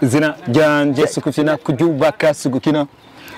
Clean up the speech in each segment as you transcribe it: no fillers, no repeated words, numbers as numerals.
Izina ryanje sukufina kuryubaka sugukina.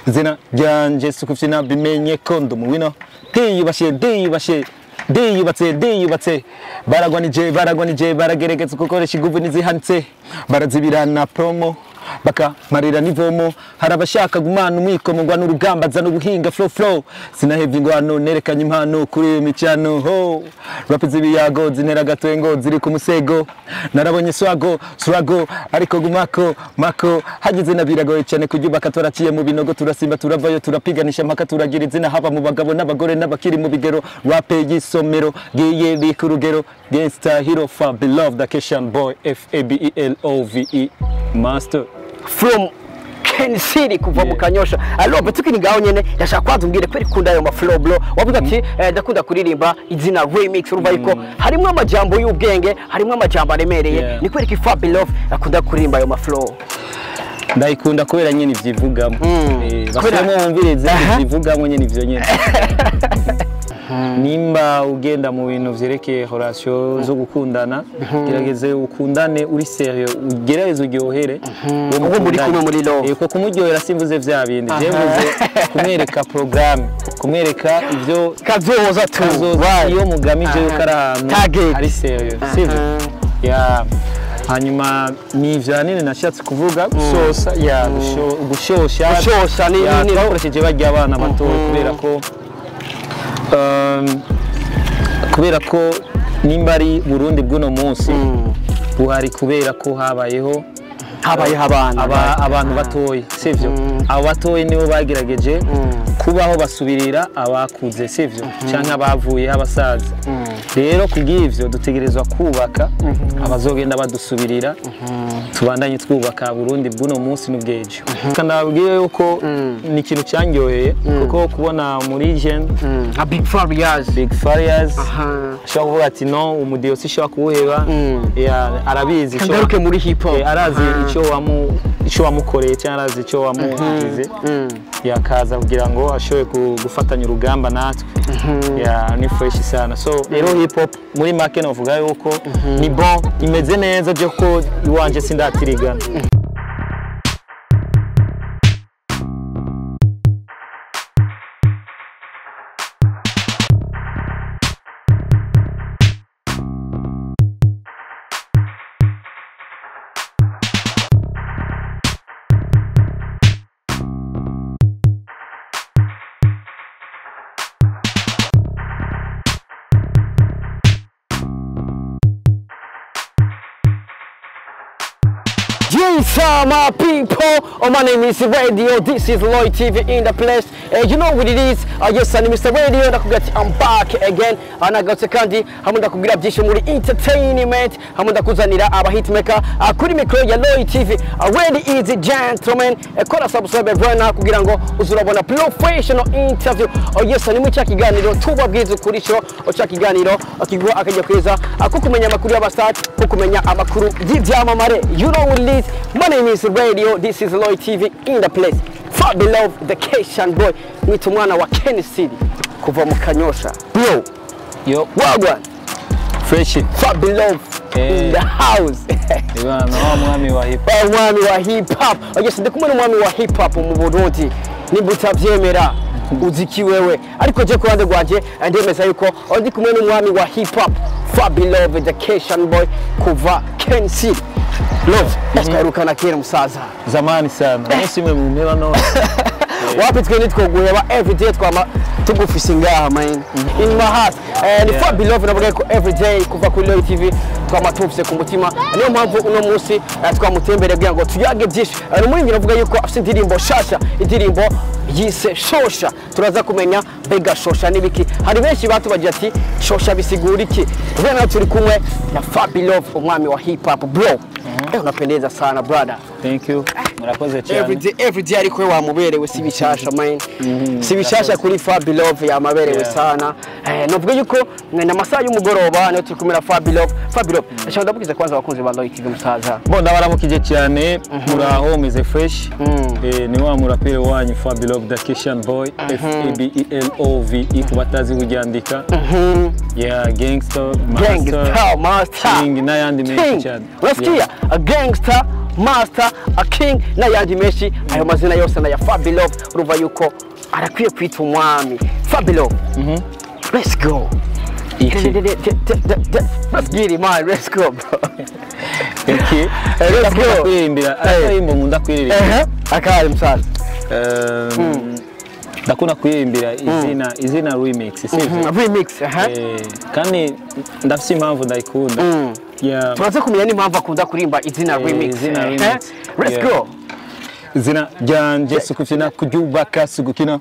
Izina ryanje sukufina bimenye ko ndi umuwino. Ndiyubashe ndiyubashe ndiyubatse ndiyubatse. Baragwanije baragwanije baragerageza gukoresha inguvu n'izihanitse. Barazibirana promo bakamarira n'ivomo. Hari abashaka gumana umwikomo ngwa n'urugamba zana ubuhinga flow flow. Sinahevye ingwano nerekanye impano kuri iyo micano ho. Rap z'ibiyago zintera agatwengo ziri ku musego. Narabonye swago swago ariko gumako mako. Hagize na biragoye cyane kuryubaka turaciye mu binogo turasimba turavayo turapiganisha mpaka turagira izina haba mu bagabo n'abagore n'abakiri mu bigero. Rap y'isomero giye biri ku rugero. Gangsta hero Fabilove the Keshan boy F-A-B-E-L-O-V-E master from Ken City kuva mu Kanyosha. Alobe tukiri ngaho nyene ndashaka kwanza umbwire kweri kunda ayo ma flow bro. Wavuga ati ndakunda kuririmba izina remix urumva yuko harimo amajambo y'ubwenge, harimo amajambo aremereye. Ni kweri ki Fabilove akunda kuririmba ayo ma flow? Ndayikunda kubera nyene ivyivugamo. Basubiremo wumvirize ivyivugamo nyene ivyo nyene. Nimba ugenda mu bintu vyerekeye relation zo gukundana, gerageze ukundane uri serieux, ugerageze uryohere uwo muri kumwe muri love. Ko kumuryohera simvuze vya bindi, je mvuze kumwereka programme, kumwereka ivyo kazoza tu iyo mugamije yuko ari ahantu ari serieux, sivyo? Ya hanyuma ni ivyo nini nashatse kuvuga gusosa ya gushosha gushosha ni ni twakoresheje barya abana bato kubera ko nimba ari Burundi bw'uno munsi buhari kubera ko habayeho abana abantu batoye, sivyo? Abo batoye nibo bagerageje kubaho basubirira abakuze, sivyo? Canke abavuye abasaza. Rero kubw'ivyo dutegerezwa kubaka abazogenda badusubirira, tubandanye twubaka Burundi bw'uno munsi n'ubwejo. Kandi yuko ni ikintu cyanyoheye kuko kubona muri jeune a Big Farious, Big Farious ashobora kuvuga ati no umudiyo sishobora kuwuheba, arabizi ngaruke muri hip hop, arazi icyo wamukoreye cyangwa arazi icyo wamugize, yakaza kugira ngo ashobore gufatanya urugamba natwe. Ya ni fresh sana. So rero hip hop muri make novuga yuko ni bon, imeze neza byo ko iwanje sindatirigana. Yes, my people. Oh, my name is Radio. This is Lloyd TV in the place. You know what it is. Yes, I'm Mr. Radio. I'm back again. Anagatse kandi hamwe ndakubwira byinshi muri entertainment, hamwe ndakuzanira aba hitmaker kuri micro ya Lloyd TV. Ready is gentlemen. Kora subscribe right now kugira ngo uzurabona professional interview. Yes, ni mu cya kiganiro tubabwiza kuri cyo cya kiganiro kiguha akajya kwiza ko kumenya amakuru y'abastar, ko kumenya amakuru y'ibyamamare. You know what it is. My name is Radio. This is Lloyd TV in the place. Fabilove the Keshan boy. Mwita umwana wa Ken City kuva mu Kanyosha. Bro. Yo. Wagwan. Fresh. Fabilove in the house. Ibana wa mwami wa hip hop. Mwami wa hip hop. Yes, ndi kumwe n'umwami wa hip hop mu Burundi. Nimba utavyemera uziki wewe. Ariko je kurande rwanje ndemeza yuko ndi kumwe n'umwami wa hip hop Fabilove the Keshan boy kuva Ken City. Love, twaherukana kera musaza. Zamani sana. Umunsi umwe mu mpeba none. Wapi twe nitwoguheba everyday twama tugufise ngaha man. In my heart. Ni Fabilove navuga ko everyday kuva kuri Lloyd TV twama tufise ku mutima. Niyo mpamvu uno munsi twamutembere kugira ngo tuyage byinshi. Ni navuga yuko afise indirimbo shasha, indirimbo yise Shosha. Turaza kumenya bega Shosha nibiki. Hari benshi batubagira ati Shosha bisigura iki? Rero turi kumwe na Fabilove umwami wa hip hop bro. Unapendeza sana brother. Thank you. Murakoze cyane. Every day ariko wamuberewe si bishasha man. Si bishasha kuri Fabilove yamaberewe sana. Novuga yuko na masaha y'umugoroba niyo turi kumwe na Fabilove. Fabilove, ndashaka ndabukiza kwanza abakunzi ba Lloyd TV musaza. Bo ndabaramukije cyane, muraho meze fresh. Ni wa murapere wanyu Fabilove the Keshan boy, F A B E L O V E kubatazi kuryandika. Yeah, gangster, master. Gangster, master. King n'ayandi menshi cyane. Unasikia? A gangster Master, a King n'ayandi menshi. Ayo mazina yose na ya Fabilove, urumva yuko arakwiye kwita umwami. Fabilove, let's go. Iki. Let's get it, man. Let's go, bro. Iki. Let's go. Kuririmbira akaririmbo nkunda kuririmba. Akari msana. Ndakunda kuririmbira izina remix, sivyo? Remix, Kandi ndafite impamvu ndayikunda. Yeah. Turaze kumenya n'impamvu akunda kuririmba izina remix. Izina remix. Let's go. Izina ryanje sukufina kuryubaka sugukina.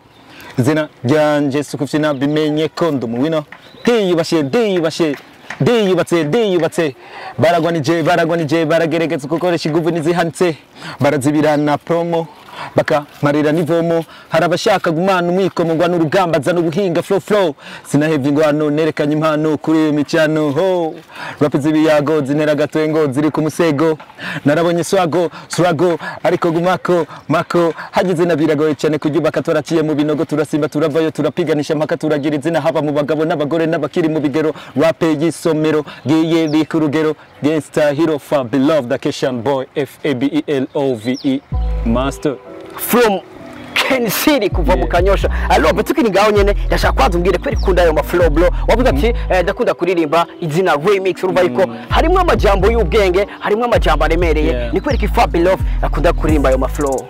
Izina ryanje sukufina bimenye ko ndi umuwino. Ndiyubashe ndiyubashe ndiyubatse ndiyubatse. Baragwanije baragwanije baragerageza gukoresha inguvu n'izihanitse. Barazibirana promo bakamarira n'ivomo. Hari abashaka gumana umwikomo ngwa n'urugamba nza n'ubuhinga flow flow. Sinahevye ingwano nerekanye impano kuri iyo micano ho. Rap z'ibiyago zintera agatwengo ziri ku musego. Narabonye swago swago ariko gumako mako. Hagize na biragoye cyane kuryubaka turaciye mu binogo turasimba turavayo turapiganisha mpaka turagira izina haba mu bagabo n'abagore n'abakiri mu bigero. Rap y'isomero giye biri ku rugero. Gangsta Hero Fabilove the Keshan Boy F-A-B-E-L-O-V-E Master from Ken City kuva mu Kanyosha. Alobe tukiri ngaho nyene ndashaka kwanza umbwire kweri kunda ayo ma flow bro. Wavuga ati ndakunda kuririmba izina remix, urumva yuko harimo amajambo y'ubwenge, harimo amajambo aremereye. Ni kweri ki Fabilove akunda kuririmba ayo ma flow?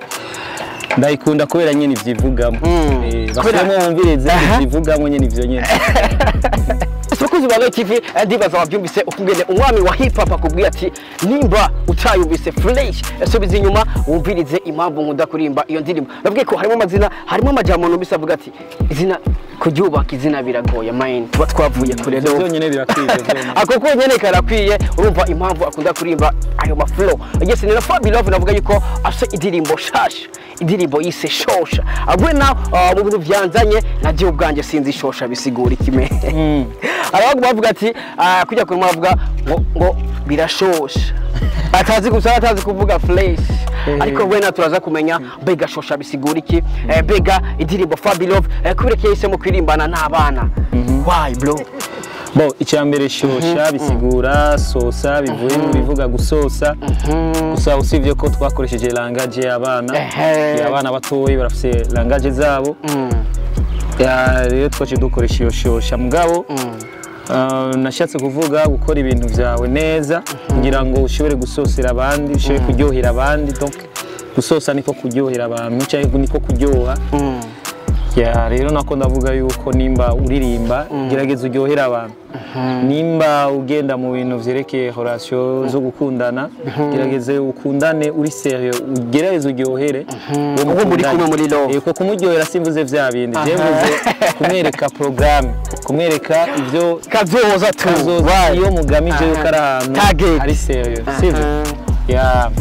Ndayikunda kubera nyene ivyivugamo. Basubiremo wumvirize ivyivugamo nyene ivyo nyene. Sokuzi wa Roy TV, ndibaza wabyumvise ukungene umwami wa hip hop akubwiye ati nimba utayumvise fresh subiza inyuma wumvirize impamvu nkunda kuririmba iyo ndirimbo. Navuge ko harimo amazina, harimo amajambo numvise avuga ati izina kuryubaka izina biragoye mine, tuba twavuye kure rero. Byonyene birakwiye. Ako konyene karakwiye, urumva impamvu akunda kuririmba ayo ma flow. Yes, ni na Fabilove navuga yuko afite indirimbo shasha, indirimbo yise Shosha. Agwe na mu bintu byanzanye nagiye ubwanje sinzi shosha bisigura ikime. Aravuga bavuga ati kujya kuri mwavuga ngo birashosha. Atazi gusa atazi kuvuga flash. Ariko we na turaza kumenya bega shosha bisigura iki, bega indirimbo Fabilove kubera yahisemo kwirimbana n'abana. Why bro? Bo icyambere shosha bisigura sosa bivuye mu bivuga gusosa. Gusa usivye ko twakoresheje langage y'abana, y'abana batoyi barafise langage zabo. Ya rero twaje dukoresha iyo shosha mugabo. Nashatse kuvuga gukora ibintu vyawe neza kugira ngo ushobore gusosera abandi, ushobore kuryohera abandi. Donc gusosa niko kuryohera abantu cyangwa niko kuryoha. Ya rero nako ndavuga yuko nimba uririmba gerageza uryohera abantu. Nimba ugenda mu bintu vyerekeye relation zo gukundana gerageze ukundane uri serieux, ugerageze uryohere uwo muri kumwe muri love. Ko kumuryohera simvuze vya bindi, je mvuze kumwereka programme, kumwereka ivyo kazoza tu iyo mugamije yuko ari ahantu ari serieux, sivyo? Ya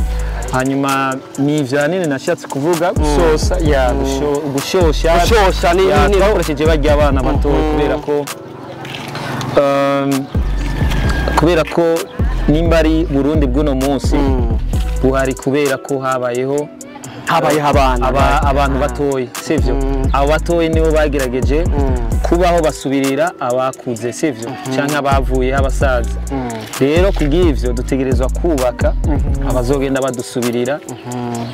hanyuma ni ivyo nini nashatse kuvuga gusosa ya gushosha. Gushosha ni twakoresheje barya abana bato kubera ko nimba ari Burundi bw'uno munsi buhari kubera ko habayeho abana abantu batoyi, sivyo? Abo batoyi nibo bagerageje kubaho basubirira abakuze, sivyo? Canke abavuye abasaza. Rero kubw'ivyo dutegerezwa kubaka abazogenda badusubirira,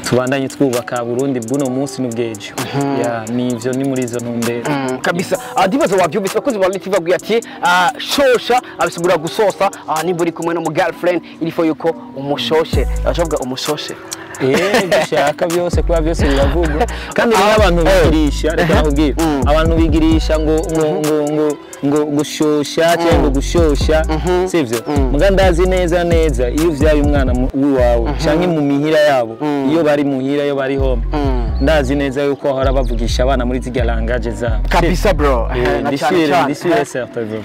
tubandanye twubaka Burundi bw'uno munsi n'ubwejo. Ya nivyo ni muri izo ntumbero kabisa. Ndibaza wabyumvise abakozi ba TV babwiye ati shosha abisigura gusosa. Nimba uri kumwe no mu girlfriend ilifo yuko umushoshe, abavuga umushoshe. Dushaka byose kuba byose biravugwa. Kandi rero abantu bigirisha, reka nakubwire, abantu bigirisha ngo ngo ngo ngo gushosha cyangwa gushosha, sivyo? Muga ndazi neza neza iyo uvyaye umwana wawe canke mu mihira yabo, iyo bari muhira iyo bari home, ndazi neza yuko ahora bavugisha abana muri zirya langage zabo kabisa bro. Na cyane cyane certain bro.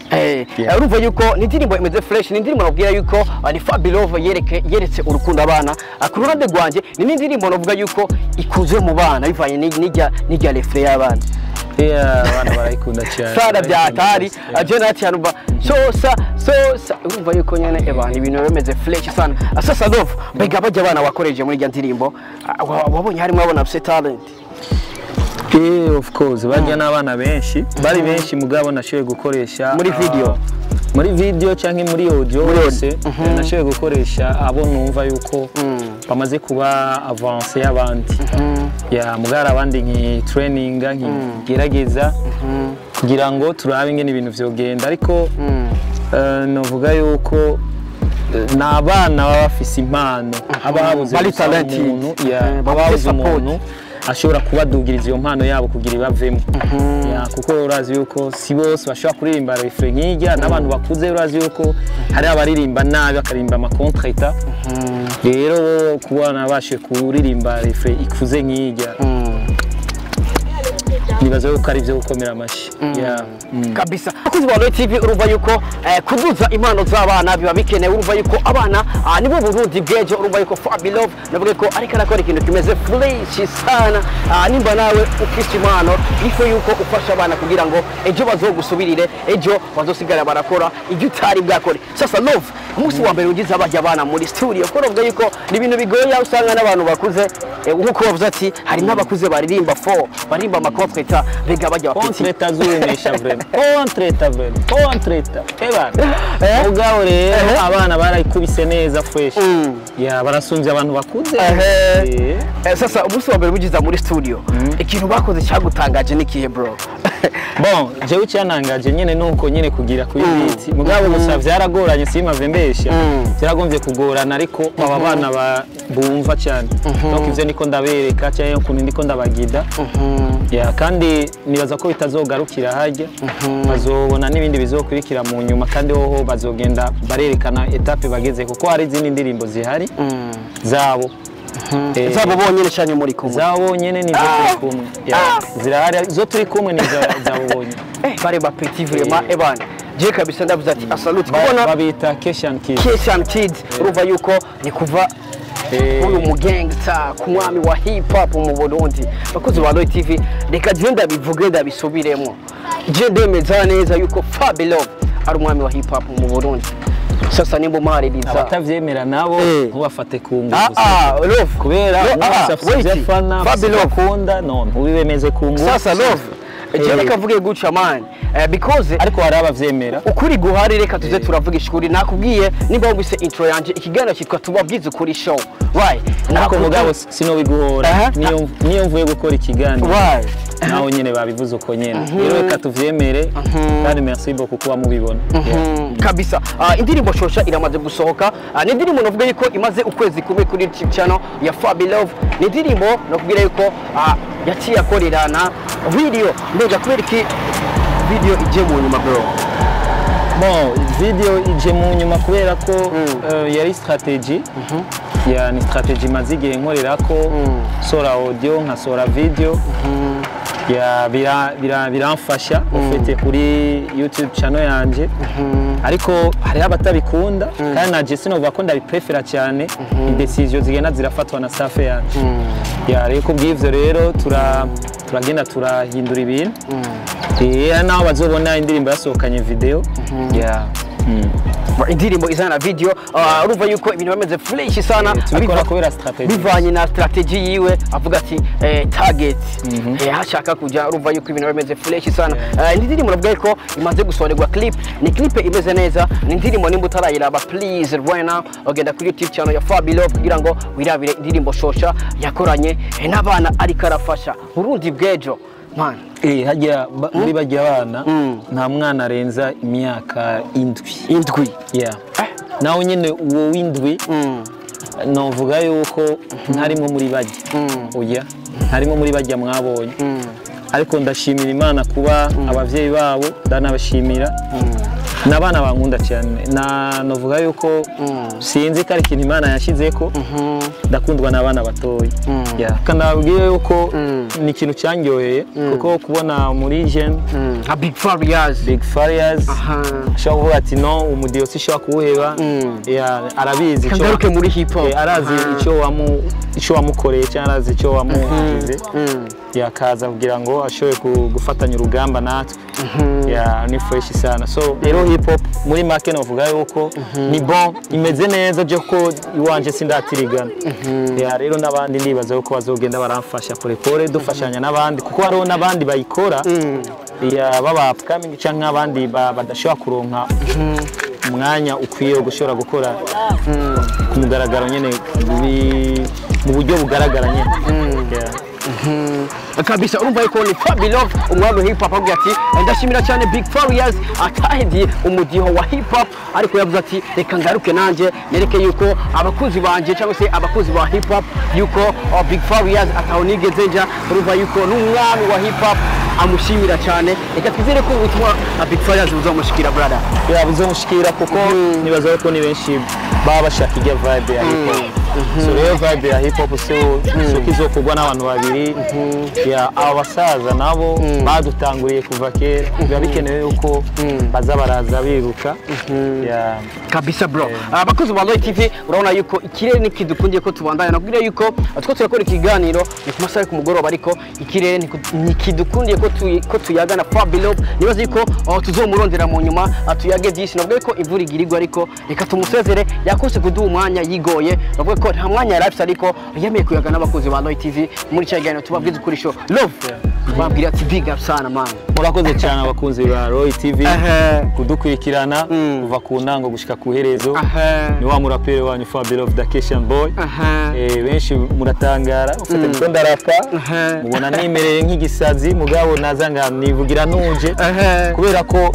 Urumva yuko ni indirimbo imeze fresh, ni indirimbo nabwira yuko ni Fabilove yeretse urukundo abana. Ku ruhande rwanje ni indirimbo navuga yuko ikuze mu bana bivanye n'ijya refre y'abana. Abana barayikunda cyane. Sara byatari aje nati hanuba sosa sosa, urumva yuko nyene ebana ibintu bimeze fresh sana. Sasa love mbega bajya abana wakoreje muri irya ndirimbo wabonye harimo abana bafite talent? Of course bajya n'abana benshi, bari benshi mugabo nashoboye gukoresha muri video. Muri video cyangwa muri audio yose nashoboye gukoresha abo numva yuko bamaze kuba avancé y'abandi, ya mugara abandi nki training nkigerageza kugira ngo turabe ingene ibintu vyogenda, ariko novuga yuko ni abana baba bafise impano, haba habuze Bari gusa talented. umuntu, ya, bafise haba habuze support. umuntu ashobora kubadugiriza iyo mpano yabo kugira ibavemo, ya, kuko urazi yuko si bose bashobora kuririmba refrain nk'ijya n'abantu bakuze. Urazi yuko hari abaririmba nabi, bakaririmba ama contretemps. Rero kuba nabashe kuririmba refrain ikuze nk'ijya, nibaza yuko ari ibyo gukomera amashyi. Ya. Kabisa, abakozi ba Royal TV, urumva yuko kuduza impano z'abana biba bikenewe. Urumva yuko abana nibo Burundi bw'ejo. Urumva yuko Fabi Love navuga ko ariko arakora ikintu kimeze fresh sana. Nimba nawe ufise impano, ifo yuko ufasha abana kugira ngo ejo bazogusubirire, ejo bazosigara barakora ibyo utari bwakore. Sasa Love, umunsi wa mbere ugize abajya abana muri studio, ko urumva yuko ni ibintu bigoye aho usanga n'abantu bakuze, nkuko bavuze ati hari n'abakuze baririmba fo baririmba ama contretemps, mbega bajya bafite Contretemps zumisha vraiment, contretemps vraiment, contretemps ebana. Mugabo rero abana barayikubise neza fresh, ya, barasumbye abantu bakuze. Sasa umunsi wa mbere mugiza muri studio, ikintu bakoze cyagutangaje ni kihe, bro? Bon, jewe icyantangaje nyene nuko nyene kugira kuri beat, mugabo gusa vyaragoranye, simave mbesha, vyaragombye kugorana, ariko aba bana bumva cyane. Donc ivyo niko ndabereka cyangwa ukuntu ndiko ndabagida, ya, kandi nibaza ko bitazogarukira harya, bazobona n'ibindi bizokurikira mu nyuma, kandi hoho bazogenda barerekana étape bageze, kuko hari izindi ndirimbo zihari zabo. Zabo bonyene cyane muri kumwe? Zabo nyene nizo turi kumwe. Ya, zirahari zo turi kumwe, nizo zabo bonyene. Bare ba petit vraiment, ebana je kabisa ndavuze ati asalute kubona Babita Keshan Kids. Keshan Kids, urumva yuko ni kuva uyu mugangsta ku mwami wa hip hop mu Burundi. Bakozi ba Roy TV, reka je ndabivuge ndabisubiremo, je ndemeza neza yuko Fabi Love ari umwami wa hip hop mu Burundi. Sasa nimba umaririza Abatavyemera nabo ntubafate ku ngufu, Love kubera No, umwe wese afise wait. ivyo afana, Fabi afise ivyo Love. akunda, no ntubibemeze ku ngufu. Sasa Love, je reka mvuge gutya man, because Ariko hari abavyemera. Ukuri guhari, reka tuze turavugisha ukuri. Nakubwiye, nimba wumvise intro yanje, ikiganiro cyitwa Tubabwize Ukuri Show, right? Ariko mugabo sinobiguhora, niyo mvuye gukora ikiganiro, naho nyene babivuze uko nyene. Rero reka tuvyemere, kandi merci beaucoup kuba mubibona. Yeah. Kabisa. Indirimbo Shosha iramaze gusohoka. Ni indirimbo navuga yuko imaze ukwezi kumwe kuri YouTube channel ya Fabi Love. Ni indirimbo nakubwira yuko yaciye akorerana video. Mbega kubera iki video ije mu nyuma, bro? Bon, video ije mu nyuma kubera ko yari strategy, ya, ni strategy maze igihe nkorera ko sora audio nkasora video, ya, biramfasha ufite kuri YouTube channel yanje, ariko hariho abatabikunda, kandi naje sinovuga ko ndabiprefera cyane. Ni decision zigenda zirafatwa na staff yanje, ya. Rero kubw'ivyo rero turagenda turahindura ibintu, naho bazobona indirimbo yasohokanye video, ya. Indirimbo izana video, urumva yuko ibintu bimeze fresh sana. Tubikora kubera strategy. Bivanye na strategy yiwe, avuga ati target hashaka kuja. Urumva yuko ibintu bimeze fresh sana. Indirimbo navuga ko imaze gusohorerwa clip, ni clip imeze neza. Ni indirimbo nimba utarayiraba, please, right now ugenda kuri YouTube channel ya Fabi Love kugira ngo wirabire indirimbo Shosha yakoranye n'abana ariko arafasha Burundi bw'ejo, man. Hajya muri bajya abana, nta mwana arenza imyaka 7. 7? Yeah. Naho nyine uwo w'indwi, novuga yuko ntarimo muri bajya, oya, ntarimo muri bajya mwabonye, ariko ndashimira Imana kuba abavyeyi babo, ndanabashimira n'abana bankunda cyane. Na novuga yuko sinzi ko ari ikintu Imana yashizeko, ndakundwa n'abana batoya. Yeah. Kandi nababwiye yuko ni ikintu cyanyoheye, kuko kubona muri jeune Nka Big Farious. Big Farious ashobora kuvuga ati: "No, umudiyo sishobora kuwuheba." Yeah, arabizi icyo Kangaruke muri hip hop. Arazi icyo wamukoreye cyangwa arazi icyo wamugize, yakaza kugira ngo ashobore gufatanya urugamba natwe. Ya, ni fresh sana. So rero hip hop muri make novuga yuko ni bon, imeze neza, byo ko iwanje sindatirigana. Ya, rero n'abandi ndibaza yuko bazogenda baramfasha pole pole, dufashanya n'abandi, kuko hariho n'abandi bayikora. Ya baba upcoming canke abandi badashobora kuronka umwanya ukwiye wo gushobora gukora ku mugaragaro nyene, mu buryo bugaragara nyene. Yeah. Kabisa, urumva yuko ni Fabilove, umwami wa hip hop, avuga ati ndashimira cyane Big Farious atahevye umudiho wa hip hop, ariko yavuze ati reka ngaruke nanje nereke yuko abakuzi banje cyangwa se abakuzi ba hip hop yuko Big Farious ataho nigeze nja. Urumva yuko n'umwami wa hip hop amushimira cyane. Reka twizere ko ubutumwa Big Farious buzamushikira, brother. Ya, buzomushikira kuko nibaza ko ni benshi baba bashaka irya vibe ya hip hop. So rero vibe ya hip hop so kizokorwa n'abantu babiri. Ya, aba basaza nabo badutanguriye kuva kera, biba bikenewe yuko baza baraza biruka. Ya. Kabisa, bro. Abakozi ba Roy TV, urabona yuko ikirere nikidukundiye ko tubandanya. Nakubwira yuko two turakora ikiganiro ni ku masaha yo ku mugoroba, ariko ikirere ntikidukundiye ko tuyagana Fabilove. Nibaza yuko tuzomurondera mu nyuma tuyage byinshi. Navuga ko imvura igirirwa, ariko reka tumusezere. Yakose kuduha umwanya yigoye, navuga ko nta mwanya yari afise, ariko yemeye kuyaga n'abakozi ba Roy TV muri cya kiganiro tubabwiza ukuri show. Love, babwira ati big up sana, man. Murakoze cyane abakunzi ba Roy TV kudukurikirana kuva ku ntango gushika ku iherezo. Ni wa muraperi wanyu Fabilove the Cation Boy. Benshi muratangara ufite ndiko ndarapa, mubona nimereye nk'igisazi, mugabo naza nga nivugira nuje kubera ko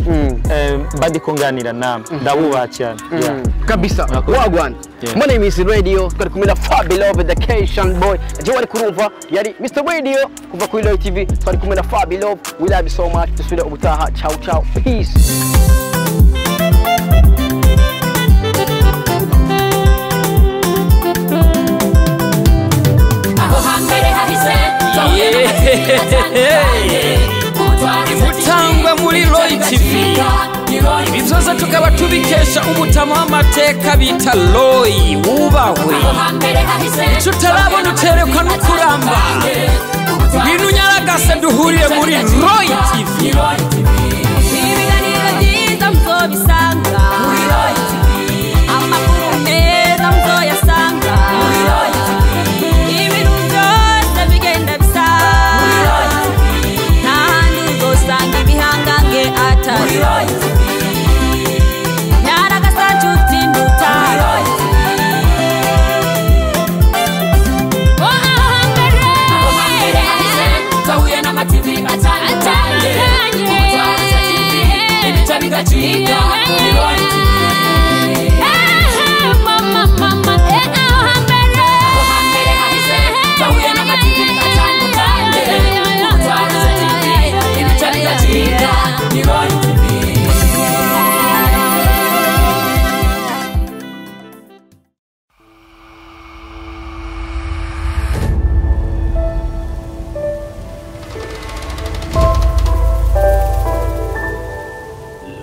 mba ndiko nganira namwe, ndabubaha cyane. Yeah. Kabisa. Murakoze. Wagwan. Yeah. My name is Radio, twari kumwe na Fabilove the Cation Boy. Je wari kurumva yari Mr Radio kuva kuri Roy TV, twari kumwe na Fabilove. We love you so much. Dusubire ubutaha. Ciao ciao, peace. Aho hambere hahise twahuye n'amateka atandukanye. Imutangwe muri Roy TV. Ibi byose tukaba tubikesha umutama w'amateka bita Roy wubahwe. Aho hambere hahise Icyo utarabona uterekwa no kuramba. Ngwino unyaragase duhurire muri Roy TV. Ibiganiro byiza muzobisanga, amakuru meza muzoyasanga, ibintu byose bigenda bisa, nta handi uzosanga ibihangange atari nyaragasa nshuti ndutaro. Oh, aho hambere. Aho hambere hahise twahuye n'amativi atandukanye. Ubutwara TV ibica bigacika ni Roy TV. Mama, mama, aho hambere. Aho hambere hahise twahuye n'amativi atandukanye. Ubutwara TV ibica bigacika ni Roy TV.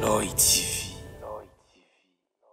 Roy TV.